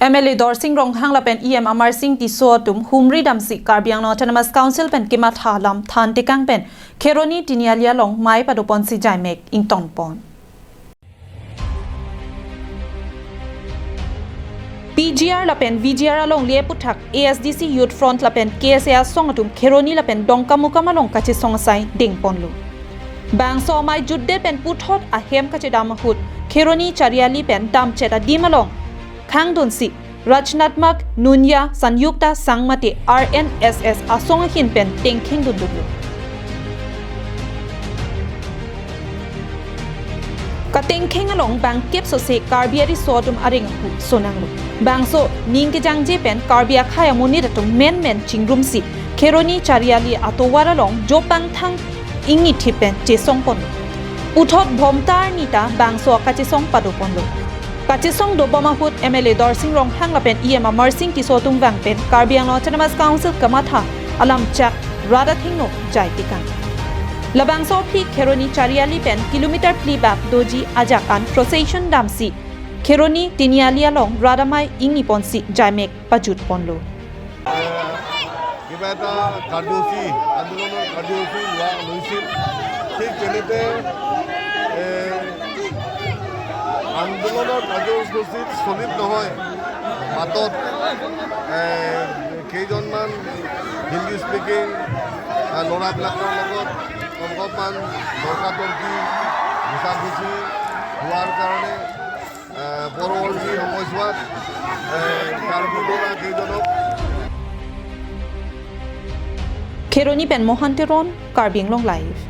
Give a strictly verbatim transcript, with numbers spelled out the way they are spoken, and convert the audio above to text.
M L A Dorsing Ronghang lapen E M Amarsing Tisso atum humri damsi Karbi Anglong Autonomous Council pen kematha alam than tekang pen Kheroni Tiniali along mei padoponsi jaimek ingtonpon. P G R lapen V G R along le aputhak A S D C Youth Front lapen K S A asong atum Kheroni lapen Dongkamukam along kachesong asai dengponlo. Bangso amei jutdet pen puthot ahem kachedam ahut Kheroni Chariali pen damchet adim along khangdunsi Rachanatmak Nunya Sanyukta Sangh mate R N S S asong ahin pen tengkheng dundunlo. Katengkheng along bangkep sose Karbi ariso atum areng ahu sonanglo. Bangso ning kejangje pen Karbi akhei amonit atum menmen chingrumsi Kheroni Chariali atovar along jopangthang ingni thip pen chesongponlo. Puthot bhomtar nita bangso kachesong padoponlo. Kachesong dobom ahut M L A Dorsing Ronghang lapen E M Amarsing Tisso atum vang pen Karbi Anglong Autonomous Council kematha alam chak rat athengno jai tekang. Labangso aphi Kheroni Chariali pen kilometer phli bak doji ajak an procession damsi Kheroni Tiniali along rat amei ingniponsi jaimek pajutponlo. কিবা এটা কাৰ্যসূচী, আন্দোলনৰ কাৰ্যসূচী লোৱা লৈছিল। ঠিক তেনেতে এ, আন্দোলনৰ কাৰ্যসূচীত চলিত নহয় মাতত এ, কেইজনমান হিন্দী স্পিকিং এ, ল'ৰাবিলাকৰ লগত অলপমান তৰ্কাতৰ্কি ঘুচাঘুচি হোৱাৰ কাৰণে এ, পৰৱৰ্তী সময়ছোৱাত এ, কাৰ্বি ল'ৰা কেইজনক Kheroni pen Mohan Teron, Karbi Anglong Live.